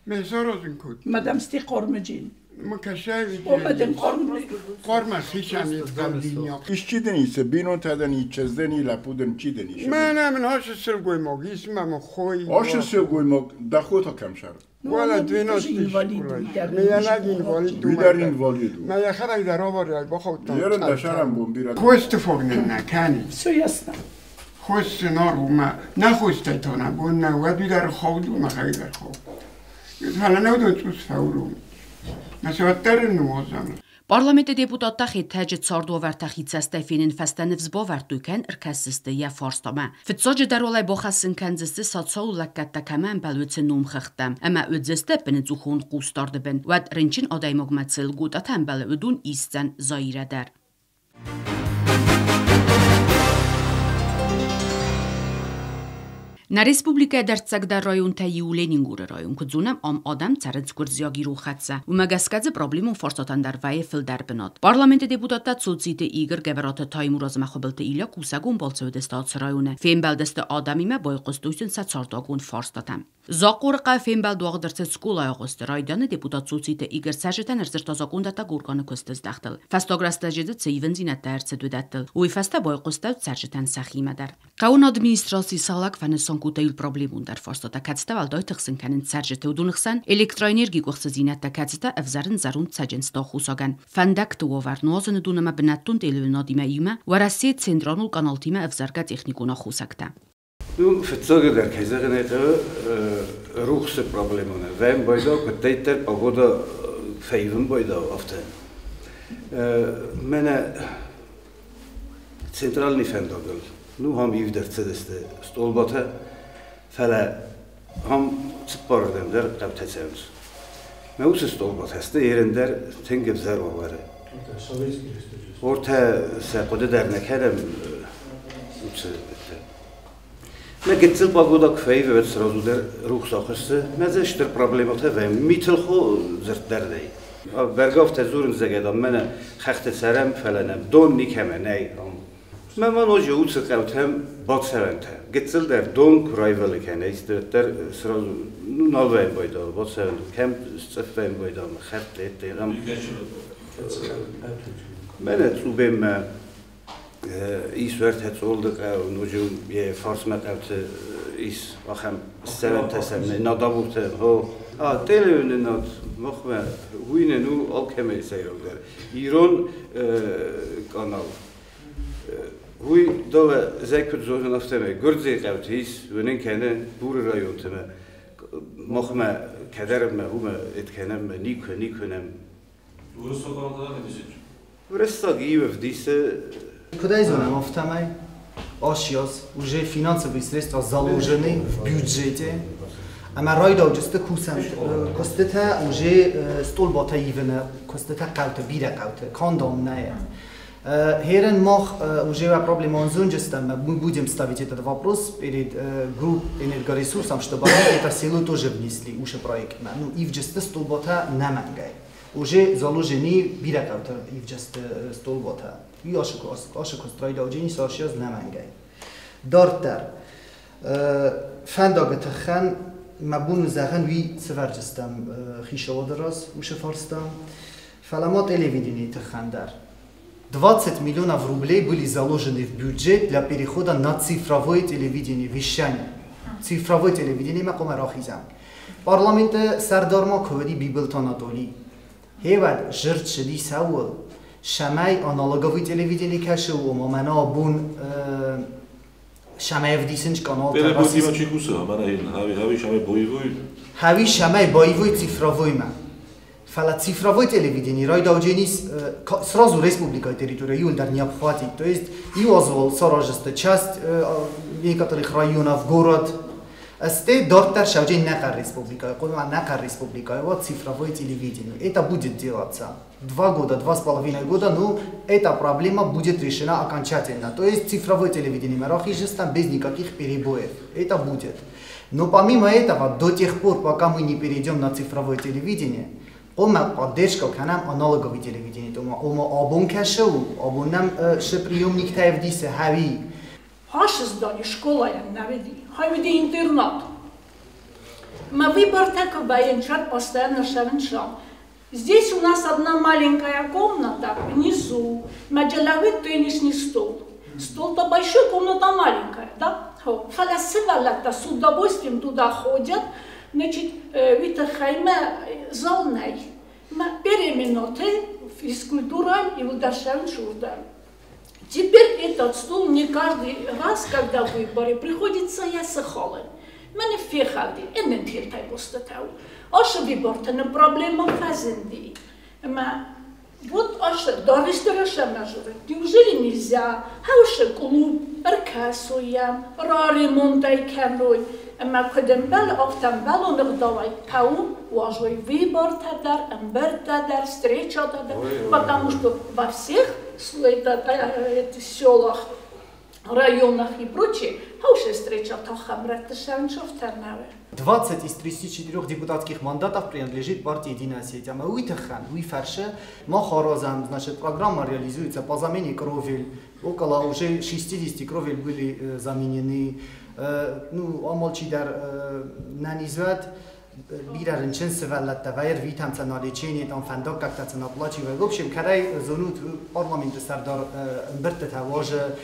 Мӕ саразын кодтон. Мадам сти хъармджын. Ма кӕсай. Омаден хъарм. Хъармӕ хицӕн итхъӕлдиня. Исчи дын ис, бинонтӕ дын и чызг дын и лӕппу дын чи дын ис? Мӕнӕ мын ашы сылгоймаг ис, мӕ мын хой. Ашы сылгоймаг дӕ хо та кӕм цӕры? Уӕлӕ 12 Мӕ инвалид. Уый дӕр инвалид у. Мӕ йӕхӕдӕг дӕр аварийӕ бахаудта. Ерын дӕ сӕрӕнбон бирӕ. Хосты фаг нын нӕ кӕны. Все ясно. Хос зынаргъ у, мӕ нӕ хостӕй та нӕ бон нӕ, уӕд уый дӕр хауд у, мӕхӕдӕг дӕр хауд. Фӕлӕ нӕ уыдон цъус фӕуромы. Мӕ сӕ уӕддӕр ныууадзӕм. Парламенты депутаттӕ Хетӕджы цардуавӕртӕ хи цӕстӕй фенын фӕстӕ ныфс бавӕрдтой, кӕй ӕркӕсдзысты йӕ фарстамӕ. Фыццаджыдӕр уал ӕй бахӕссын кӕндзысты, социалон лӕггӕдтӕ кӕмӕ ӕмбӕлы, уыцы номхыгъдтӕ. Ӕмӕ уыдзысты ӕппынӕдзухон хъусдарды бын. Уӕд рынчын адӕймагмӕ цы льготӕтӕ ӕмбӕлы, уыдон исдзӕн Заирӕ дӕр. Нӕ республикӕйы дӕрддзӕгдӕр районтӕй иу Ленингоры район. Куыд зонӕм, ам адӕм цӕрынц гуырдзиаг ирон хӕццӕ. Уымӕ гӕсгӕ дзы проблемон фарстатӕн дӕр вӕййы фылдӕр бынат. Парламенты депутаттӕ Цоциты Игорь, Гӕбӕраты Таймураз ӕмӕ Хуыбылты Илья кусӕгон балцы уыдысты ацы районы. Фембӕлдысты адӕмимӕ, байхъуыстой сын сӕ цардуагон фарстатӕм. Захъхъоры хъӕуы фембӕлд уагъд ӕрцыд скъолайы агъуысты. Райдианы депутат Цоциты Игорь цӕрджытӕн ӕрдзырдта закъондӕттӕг органы куысты здӕхтыл. Фӕстаг рӕстӕджы дзы цы ивындзинӕдтӕ ӕрцыд, уыдӕттыл. Уый фӕстӕ байхъуыстӕуыд цӕрджытӕн сӕхимӕ дӕр. Хъӕуы администрацийы Салак фӕнысан кодта иу проблемондӕр фарстатӕ, кӕцытӕ уӕлдай тыхсын кӕнынц цӕрджыты. Уыдоны хсӕн электроэнергийы къуыхцыдзинӕдтӕ, кӕцытӕ ӕвзӕрынц зӕронд цӕджындзты аххосагӕн. Фӕндӕгты уавӕр, нуазыны дон ӕмӕ бынӕттон телеуынадимӕ иумӕ Уӕрӕсейы централон каналтимӕ ӕвзӕргӕ техникон аххосӕгтӕ. Ну, фыццагыдӕр, кӕй зӕгъын ӕй хъӕуы, рухсы проблема нӕ. Вӕм байдау, куыддӕйддӕр погода фӕивын байдау, афтӕ. Мӕнӕ центральный фӕндагыл, ну, ам ивд ӕрцыдысты стъолбатӕ, фӕлӕ ам цыппарырдӕм дӕр хъӕутӕ цӕуынц. Мӕ уыцы стъолбатӕ сты ерын дӕр тынг ӕвзӕр уавӕры. Ортӕ сӕ хъуыды дӕр нӕ кӕнӕм уыцы. Мӕ гыццыл погода куы фӕивы, уӕд сразу дӕр рухс ахуыссы. Мӕ дзы стыр проблемӕтӕ вӕййы. Митыл хо дзырд дӕр нӕй. Бӕргӕ афтӕ дзурынц, зӕгъӕд, мӕнӕ хӕхты цӕрӕм, фӕлӕ нӕм дон никӕмӕ нӕй. Мӕ ма ноджы уыцы хъӕутӕм бацӕуӕнтӕ. Гыццыл дӕр дон куы райвӕлы кӕнӕ, дӕр сразу ну, нал вӕййы байдал, бацӕуӕн, кӕм сцъыф вӕййы байдал, хӕрдтӕ, ам. Мӕнӕ Цъубеммӕ ис уӕртӕ Цъолды хъӕу, ноджы йӕ фарсмӕ хъӕуты ис ахӕм ссӕвӕнтӕ сӕм надавутӕ. А телеуынынад махмӕ уый нын у алкӕмӕй сӕйрагдӕр. Ирон канал. Уый дӕлӕ зӕй куыд зонын, афтӕмӕй Гуырдзыйы хъӕуты ис, уынын кӕны Буры районтимӕ. Махмӕ кӕдӕрмӕ уымӕ эд кӕнӕм, никуы, никуы нӕм. Уырыссаг канал не дисич? Уырыссаг иу ӕвдисы. Куыд ӕй зонӕм, афтӕмӕй ас уже финансовые средства заложены в бюджете. Ӕмӕ райдауджысты кусӕн куыстытӕ уже столбатӕ ивыны куыстытӕ хъӕуты, бирӕ хъӕуты, канд ам нӕ. Херен мах уже проблема онзунджестам, мы будем ставить этот вопрос перед групп энергоресурсом, чтобы они это село тоже внесли уже проект. Ну, ивджесты столбата нӕмӕнгӕй. Уже заложены бирӕ хъӕуты ивджесты столбата. И ашыкост райдауджени сашиаз нӕмӕнгӕй. Дарддӕр фӕндагы тыххӕн мӕ бон зӕгъын уый цывӕрджыстӕм хицауады раз уыцы фарста. Фӕлӕ ма телевиденийы тыххӕн дӕр. 20 миллионов рублей были заложены в бюджет для перехода на цифровое телевидение, вещание. Цифровое телевидение мӕ хъуамӕ рахизӕм. Парламенты сӕрдар ма куы уыди Бибылты Анатоли. Хевӕд жырд цыди цӕуыл, цӕмӕй аналоговый телевидение кӕсы, ома мӕнӕ абон шамай ӕвдисынч каналтӕ. Телебудимӕ чи кусы, мӕнӕ хави шамай боевой? Хави шамай боевой цифровоймӕ. Фӕлӕ цифровой телевидение райдаудженис сразу республикой территория иуылдӕр не обхватит. То есть иу саражысты часть некоторых районов город, Сте дарддӕр шауджен нӕхъӕр республикӕйы, хъуамӕ нӕхъӕр республикӕйы уа цифровое телевидение. Это будет делаться. 2 года, 2,5 года, но эта проблема будет решена окончательно. То есть цифровое телевидение рахизжестам без никаких перебоев. Это будет. Но помимо этого, до тех пор, пока мы не перейдем на цифровое телевидение, ома поддержка кӕнӕм аналоговый телевидение. Ома абон кӕсы у, абон нӕм шы приемниктӕ ӕвдисы хӕви. Хашыздани школайӕн нӕ уыди, хай уыди интернат. Мӕ выбортӕ куы байынчат постоянно шӕвынчам. Здесь у нас одна маленькая комната внизу. Мӕ теннисный стол. Стол-то большой, комната маленькая, да? Фӕлӕ сывӕллӕттӕ с удовольствием туда ходят. Значит, Витахаймӕ зал нӕй. Мӕ переменоты физкультура и удашӕвын шурда. Теперь этот стол не каждый раз, когда выборы, приходится я сыхалын. Мӕнӕ фехӕлди, эннен тилтӕй бостатау. Ашы выбортӕн проблема фӕзынди. Ӕмӕ вот ашы Дагъисты шамажуры. Неужели нельзя? Хаушы клуб ӕркӕсой йӕм, раремонт ӕй кӕной. Ӕмӕ куыд ӕмбӕлы, афтӕ ӕмбӕлон ӕгъдауӕй хъӕуы уазой выбортӕ дӕр, ӕмбырдтӕ дӕр, встречатӕ дӕр, потому что во всех селах, районах и прочее, хаушы встречатӕ хӕмрӕтты шӕнчофтӕ нӕуы. 20 из 34 депутатских мандатов принадлежит партии «Единая Осетия». Ӕмӕ уый тыххӕн, уый фӕрсы мах аразӕм, значит, программа реализуется по замене кровель. Около уже 60 кровель были заменены. Ну, амалчидӕр нӕнизвӕд, бирӕ рынчын сывӕллӕттӕ вӕййы, рвитӕм сӕ на лечение, там фӕндаггӕгтӕ сын оплачиваем. В общем, кӕдӕй зонут, парламенты сӕрдар ӕмбырдтытӕ уазы,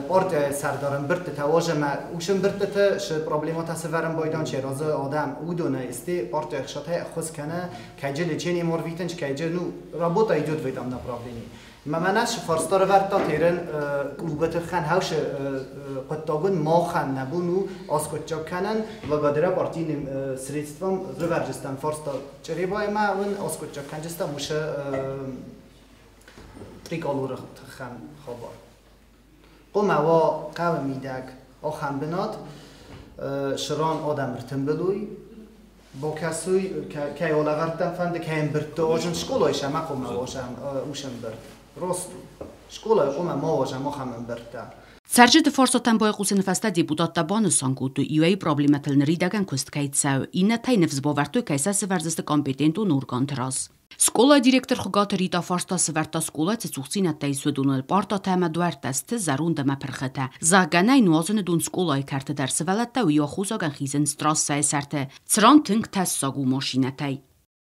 партияйы сӕрдар ӕмбырдтытӕ уазы, ӕмӕ уыцы ӕмбырдтыты шы проблематӕ сывӕрын байдан, чи разы адӕм уыдоны сты партия ӕхсатӕй ӕххуыс кӕны, кӕйджы лечение ма рвитынч, кӕйджы, ну, работа идет в этом направлении. Мӕнӕ шы фарста рывӕрдта терен клубы тыххӕн хаушы хъуыддагын махӕн нӕ бон у аскъуыддзаг кӕнын благодаря партийным средствам рывӕрджыстӕм фарста Чъребаимӕ уын аскъуыддзаг кӕнджыстӕм уыцы триколоры тыххӕн хабар. Хъуамӕ уа хъӕуы мидӕг ахӕм бынат, шыран адӕм ӕртымбыл уой, бакӕсой, кӕй алӕвӕрдтӕм фӕнды, кӕй ӕмбырдты уазын, скъолайы сӕ ма хъуамӕ уазӕм уыцы ӕмбырд. Раст у. Скъолайы хъуамӕ ма уазӕм ахӕм ӕмбырдтӕ. Цӕрджыты фарстатӕм байхъусыны фӕстӕ депутаттӕ банысан кодтой, иуӕй проблемӕтыл ныридӕгӕн куыст кӕй цӕуы, иннӕтӕй ныфс бавӕрдтой, кӕй сӕ сӕвӕрдзысты компетентон органты раз. Скъолайы директор Хуыгаты Рита фарста сӕвӕрдта скъолайы цы цухдзинӕдтӕ ис, уыдоныл: партатӕ ӕмӕ дуӕрттӕ сты зӕронд ӕмӕ пырхытӕ. Зӕгъгӕ, нӕй нуазыны дон скъолайы кӕрты дӕр, сывӕллӕттӕ уый аххосагӕн хизынц трассӕйы сӕрты, цыран тынг тӕссаг у машинӕтӕй.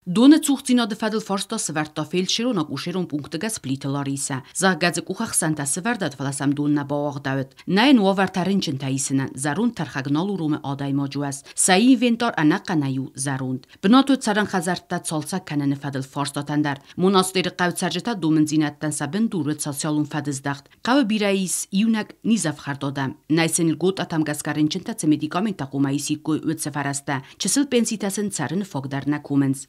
Доны цухдзинады фӕдыл фарста сӕвӕрдта фельдшерон-акушерон пункты гӕс Плиты Ларисӕ. Зӕгъгӕ дзы къухӕхсӕнтӕ сӕвӕрдӕд, фӕлӕ сӕм дон нӕ бауагъдӕуыд. Нӕ йын уавӕртӕ рынчынтӕ исынӕн, зӕронд тӕрхӕг нал уромы адӕймаджы уӕз. Сӕ инвентар ӕнӕхъӕнӕй у зӕронд. Бынаты цӕрӕн хӕдзӕрттӕ цалцӕг кӕныны фӕдыл фарстатӕн дӕр. Монастыры хъӕуы цӕрджытӕ домындзинӕдтӕн сӕ бындур уыд социалон фӕдыздӕхт. Хъӕуы бирӕ ис иунӕг низӕфхӕрд адӕм. Нӕй сын льготӕтӕм гӕсгӕ рынчынтӕ цы медикаменттӕ хъуамӕ исиккой, уыцы фӕрӕзтӕ. Чысыл пенситӕ сын цӕрыны фаг дӕр нӕ комынц.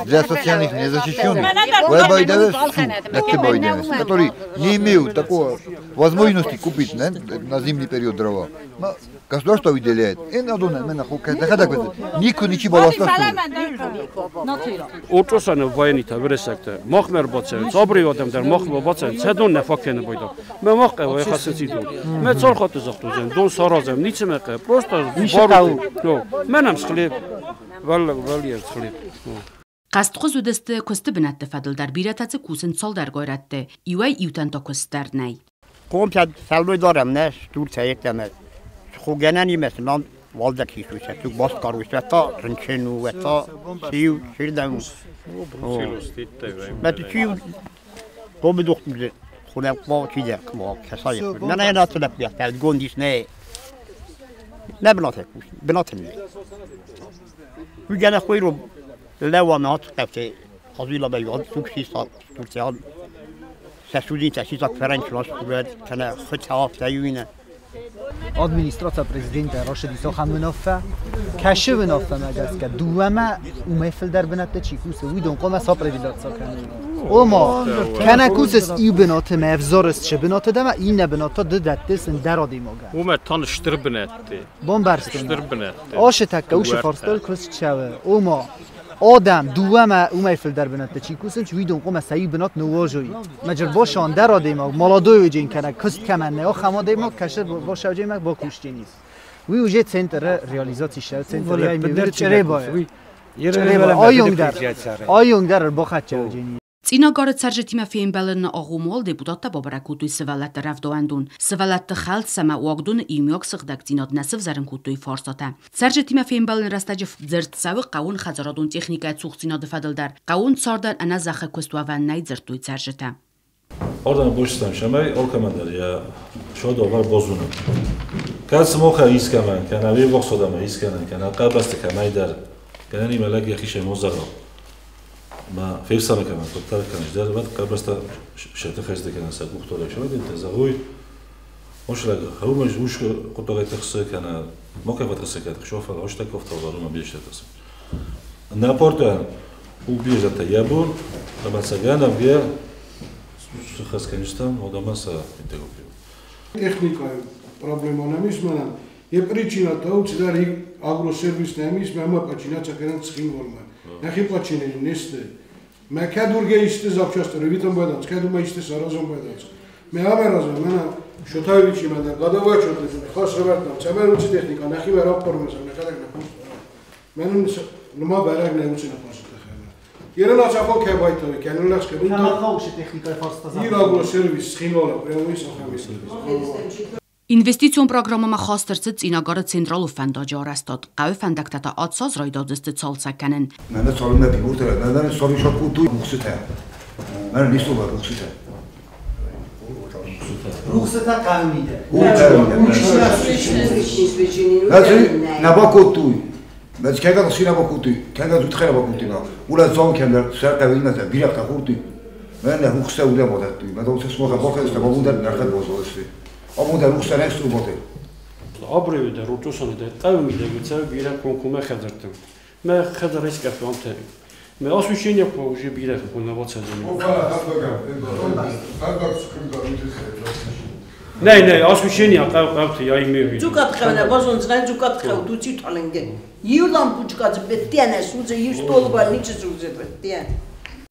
Для социальных незащищенных которые не имеют такого возможности купить на зимний период дрова. Государство выделяет. Орчосանը военнита вересакта. Махмер бацен, цабри одам дар махма бацен, цедон нефакене бойда. Ме махке вай хасецидон. Ме цархаты захтузем, дон саразем, ницемеке, просто бару. Менам схлеб. Валлаг схлеб. Хъӕстхуыз уыдысты куысты бынӕтты фӕдыл дӕр, бирӕтӕ дзы кусынц цалдӕр горӕтты, иуӕй-иутӕн та куыст дӕр нӕй. Хъомтӕ фӕллой дарӕм нӕ стуртӕ йеддӕмӕ хугӕнӕнимӕ сын ам уалдзӕг хисуй, туг баскаруй, та рынчын у, та сиу, сирдӕм у. Мӕ чиу хомы хунӕ ма чидӕр ма кӕсай. Нӕ нӕ нӕ лӕппу гондис нӕ. Нӕ бынаты кус, бынаты нӕ. Хугӕнӕ хойром лева ме hat хазуила бай от сукси са турциан. Сасудин сисак ференч лас кубед кана хытав таюина. Администрация президента Рашид Исахан уынаффӕ, кӕсы уынаффӕмӕ гӕсгӕ дыууӕмӕ уымӕй фылдӕр бынӕтты чи кусы, уыдон хъуамӕ сапредилаци кӕной. Ома, кӕнӕ кусыс иу бынаты мӕ ӕвзарыс цы бынаты дӕ, иннӕ бынат та ды дӕттыс ӕндӕр адӕймагӕн. Уымӕ тан стыр бынӕтты. Бамбӕрстон. Стыр бынӕтты. Ашы тӕккӕ уыцы фарстыл куыст цӕуы. Ома, адӕм дыууӕмӕ уымӕй фылдӕр бынӕтты чи кусынц, уыдон хъуамӕ сӕ иу бынат ныууазой. Мӕджыр баша ӕндӕр адӕймаг, молодой уджин кӕнӕ куыст кӕмӕн нӕ, ахӕм адӕймаг кӕсы башауджемӕ бакусдженис. Уый уже центры реализаци сӕ центры Чъребайы. Айонгдӕр бахӕццӕ уджени. Цъинагары цӕрджытимӕ фембӕлыны агъоммӕ депутаттӕ бабӕрӕг кодтой сывӕллӕтты рӕвдауӕндон. Сывӕллӕтты хӕлц ӕмӕ уагдоны иумиаг сыгъдӕгдзинад нӕ сывзӕрын кодтой фарстатӕ. Цӕрджытимӕ фембӕлыны рӕстӕджы дзырд цӕуы хъӕууон хӕдзарадон техникӕйы цухдзинады фӕдыл дӕр. Хъӕууон цардӕн ӕнӕ зӕххы куыст уӕвӕн нӕй, дзырдтой цӕрджытӕ. Ардӕм бостам сӕмӕй алкӕмӕн дӕр йӕ содовар бозунӕн. Кӕд сымахӕй искӕмӕн, кӕнӕ уе ввахс адӕмӕй искӕмӕн, кӕнӕ къабӕзты кӕмӕйдӕр, кӕнӕ лӕг йӕхицӕй мозӕгъа. Ма фефсӕрмы кӕнӕн, куыддӕр кӕныс дӕр, уӕд къабӕзтӕ сӕ тыхӕй кӕнӕ сӕ къухтӕ сӕвӕдинтӕ зӕгъой, Ошлаг хӕумӕ ус хъуыддагӕй тыхсы кӕнӕ макӕй тыхсы кӕнӕ тыхсы, фӕлӕ оштаг кофталварумӕ бирӕ тыхсы. На порта убеждата йӕ бон, ӕмӕ цӕгӕн ӕвгӕ сыхӕскӕнджытӕм одамӕ сӕ интеграци. Техникайы проблема нӕм ис мӕнӕн. Йӕ причина та у цыдӕр агросервис нӕм ис, мӕ ма пачина цӕкӕнӕн Цхинвалмӕ. Нӕхи пачина не сты. Мӕ кӕд ургӕ исты запчасты ревитан байданц, кӕд уымӕ исты саразын байданц. Мӕ амӕразын, мӕнӕ Шотаевичимӕ дӕр гадавачот хас равӕрдтам, цӕмӕй уыцы техника нӕхимӕ раппармӕ нӕхӕдӕг нӕ куыстам. Мӕнӕн ныма бӕрӕг нӕ уыцы ныхасы тыххӕй. Ерын ацафо кӕй байтауи, кӕнын лӕгъз кӕнын. Кӕнӕ хъӕусы техникайы фарста Ир агросервис Цхинвалы, прямо уый сахам сервис. Инвестицион программӕмӕ хаст ӕрцыд Цъинагары централон фӕндаджы арӕзтад. Хъӕуы фӕндӕгтӕ та ацаз райдайдзысты цалцӕг кӕнын. Мӕнӕ цалынмӕ бибуртӕ, мӕнӕ сари шакуту рухсытӕ. Мӕнӕ нисова рухсытӕ. Рухсытӕ хъӕуы мидӕг. Набакотуй. Мәц кӕгӕ сина бакутуй, кӕгӕ зутхӕ бакутуй ма. Ула зон кӕмдӕр сӕрхъӕуимӕ бирӕгътӕ хуртуй. Мӕнӕ рухсытӕ удӕ бадӕттуй. Мӕ дауцы смоха бахӕста, бабудар нӕрхӕд бозолысты. Абудар рухсытӕ нӕ боте. Абривы дӕр Орчъосаны дӕр хъӕуы мидӕг цӕуы бирӕ комкоммӕ хӕдзӕрттӕм. Мӕ хӕдзар искӕфы амтӕ. Мӕ освещение уже бирӕ хонавацӕдзӕни. Нӕй, нӕй, освещение хъӕуты я имею в виду. Цукат хъӕуы базондзынӕн цукат хъӕуы туци талынг. Иу лампучка дзы беттиан судзы, иу столба ничи судзы беттиан.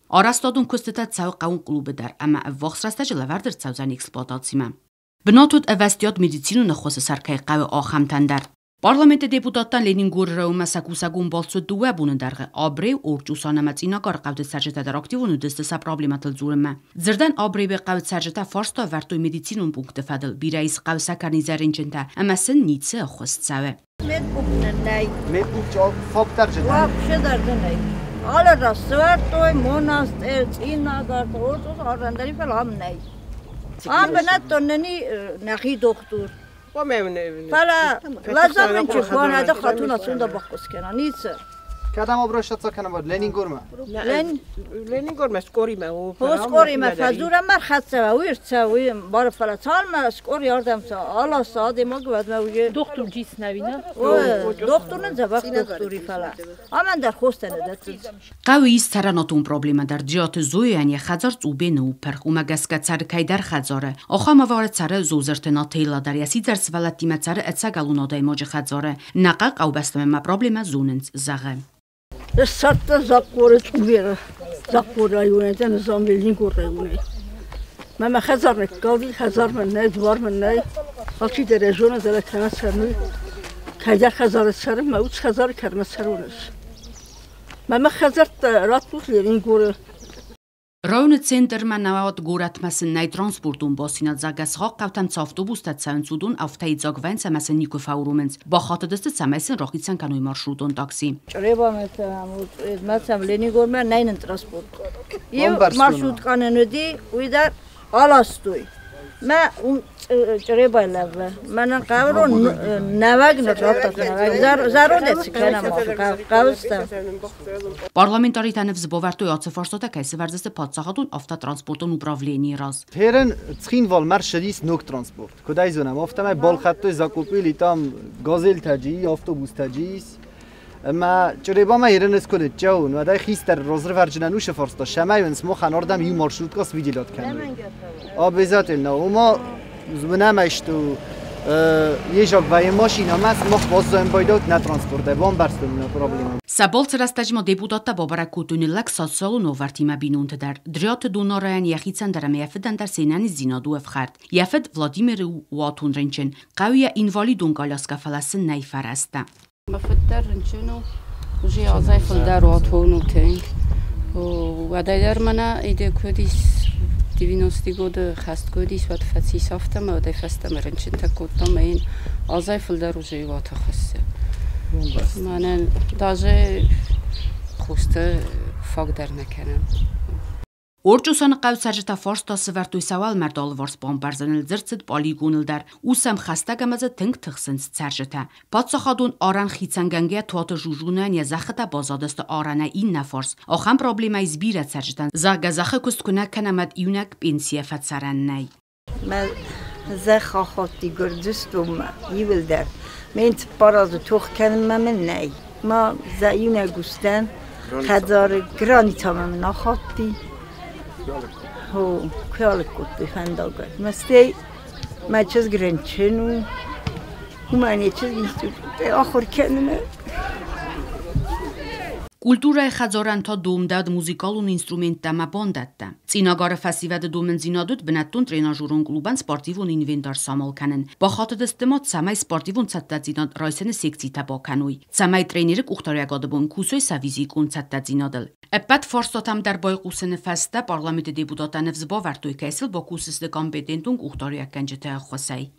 Арӕзтадон куыстытӕ цӕуы хъӕуон клубы дӕр ӕмӕ ӕввахс рӕстӕджы лӕвӕрд ӕрцӕудзӕн эксплуатацимӕ. Бынат уыд ӕвӕстиат медицинон ӕххуысы сӕр кӕй хъӕуы, ахӕмтӕн дӕр. Парламенты депутаттан Ленингор районмӕ сӕ кусӕгон балц уыд 2 боны дӕргъы. Абреу, Орчъосан ӕмӕ Цъинагары хъӕуты цӕрджытӕ дӕр активон уыдысты сӕ проблемӕтыл дзурынмӕ. Дзырдӕн, Абребы хъӕуы цӕрджытӕ фарста ӕвӕрдтой медицинон пункты фӕдыл. Бирӕ ис хъӕуы сӕкӕрнизӕй рынчынтӕ ӕмӕ сын ницы ӕххуыс цӕуы. Медпункт нӕй. Медпункт фактарджы нӕй. Вообще даже нӕй. Алы рассвӕрдтой, монастырь, Цъинагар, Орчъос, арӕндӕри фӕлӕ ам нӕй. Ам бынӕттон нӕни нӕхи дохтур. Фӕлӕ лазарынчы хонады хатун ацунда баххуыс кӕна, ницы. Кӕдӕм обращаться кӕнӕм Ленингормӕ? Ленингормӕ скоримӕ. Хо скоримӕ фӕдзурӕм ӕрхӕццӕ, уый ӕрцӕуы, бары фӕлӕ цалмӕ скори ардӕм ца, аласа адӕймаг уӕдмӕ уже. Дохтур джис нӕвина? Дохтур нын дзӕбӕх дохтури фӕлӕ. Амӕн дӕр хостӕ нӕ дӕттынц. Хъӕуы ис цӕрӕнуатон проблемӕ дӕр. Джиоты Зояйӕн йӕ хӕдзар Цъубены у пырх, уымӕ гӕсгӕ цӕры кӕйдӕр хӕдзары. Ахӕм авары цӕры Зозырты Нателла дӕр, йӕ сидзӕр сывӕллӕттимӕ цӕры ӕцӕгӕлон адӕймаджы хӕдзары. Нӕ хъӕубӕстӕмӕ ма проблемӕ зонынц, зӕгъы. Ссардта Захъхъоры Цъуберы, Захъхъоры районӕй дӕ нызам Ленингор районӕй. Мӕ мӕ хӕдзар ныккалди, хӕдзар мын нӕй, дуар мын нӕй. Алчидӕр ӕй зоны, дӕлӕ кӕмӕ цӕрын, кӕйдӕр хӕдзары цӕрын, мӕ уд хӕдзары кӕмӕ цӕрон ӕз. Мӕ мӕ хӕдзӕрттӕ радтут Ленингоры. Районы центрмӕ науӕд горӕтмӕ сын нӕй транспортон бастдзинад, зӕгъгӕ, сыхаг хъӕутӕм цы автобустӕ цӕуынц, уыдон афтӕ-идзаг вӕййынц ӕмӕ сын никуы фӕуромынц. Бахатыдысты, цӕмӕй сын рахицӕн кӕной маршрутон такси. Чъребамӕ Ленингормӕ нӕй нын транспорт. Иу маршруткӕ нын уыди, уый дӕр аластой. Мӕ уым Чъребайы лӕввы. Мӕнӕн хъӕуы нӕуӕг ныр радтат нӕуӕг. Зӕронд цы кӕнӕм хъӕуыстӕм. Парламентаритӕ ныфс бавӕрдтой, ацы фарстатӕ кӕй сӕвӕрдзысты паддзахадон автотранспортон управленийы раз. Херен Цхинвалмӕ ссыдис ног транспорт. Куыд ӕй зонӕм, афтӕмӕй балхӕдтой, закупили там газельтӕ автобустӕ ис. Ӕмӕ Чъребамӕ ерын куы ныццӕуын, уӕд ӕй хистӕр разрывӕрджынӕн уыцы фарста, сӕмӕй махӕн ардӕм иу маршрутка свиделят кӕной. Обязательно. Ома уынӕм что езжаг вӕййы машинӕмӕ, мах баззайын байдӕут нӕ транспортӕй, бамбӕрстон нӕ проблемӕ. Сӕ балцы рӕстӕджы ма депутаттӕ бабӕрӕг кодтой ныллӕг социалон уавӕртимӕ бинонты дӕр. Дриаты Донарайӕн йӕхицӕн дӕр ӕмӕ йӕ фыдӕн дӕр се нӕниздзинад у ӕфхӕрд. Йӕ фыд Владимир у уатон рынчын. Хъӕуы йӕ инвалидон коляскӕ, фӕлӕ сын нӕй фӕрӕзтӕ. Мӕ фыд дӕр рынчын у, уже азӕй фылдӕр уатон у тынг. Уӕдӕй дӕр мӕнӕ иде куыд ис 90 годы хӕст куыд ис, уӕд фӕцис афтӕмӕ, уӕдӕй фӕстӕмӕ рынчынтӕ кодта мӕ йын азӕй фылдӕр уже уаты хуыссы. Мӕнӕн даже хосты фаг дӕр нӕ кӕнӕм. Орчъосаны хъӕуы цӕрджытӕ фарста сӕвӕрдтой сӕ уӕлмӕрды алыварс бамбӕрзӕныл, дзырд цыд полигоныл дӕр. У сӕм хӕстӕг ӕмӕ дзы тынг тыхсынц цӕрджытӕ. Паддзахадон арӕн хицӕнгӕнгӕйӕ Туаты Жужунӕн йӕ зӕххытӕ баззадысты арӕнӕй иннӕ фарс. Ахӕм проблемӕ ис бирӕ цӕрджытӕн, зӕгъгӕ, зӕххы куыст куы нӕ кӕнӕм, уӕд иунӕг пенсийӕ фӕцӕрӕн нӕй. Мӕ зӕхх ахатти Гуырдзыстонмӕ иуылдӕр. Мен 4 азы тох кӕнынмӕ мын нӕй. Ма иунӕг ус дӕн, хӕдзары границамӕ мын ахатти. Куы алыг кодтой фӕндагӕй. Мӕ стӕй мӕ чызг рынчын у, уымӕн йӕ чызг институты ахуыр кӕнынӕн. Культурӕйы хӕдзарӕн та домдӕуыд музыкалон инструменттӕ ӕмӕ бандӕттӕ. Цъинагары фӕсивӕды домындзинад уыд бынӕттон тренажерон клубӕн спортивон инвентар самал кӕнын. Бахатыдысты ма, цӕмӕй спортивон цӕттӕдзинад райсыны секцитӕ бакӕной, цӕмӕй тренеры къухдариуӕгады бон кусой сӕ физикон цӕттӕдзинадыл. Ӕппӕт фарстатӕм дӕр байхъусыны фӕстӕ парламенты депутаттӕ ныфс бавӕрдтой, кӕй сыл бакусдзысты компетентон къухдариуӕггӕнджыты ӕххуысӕй.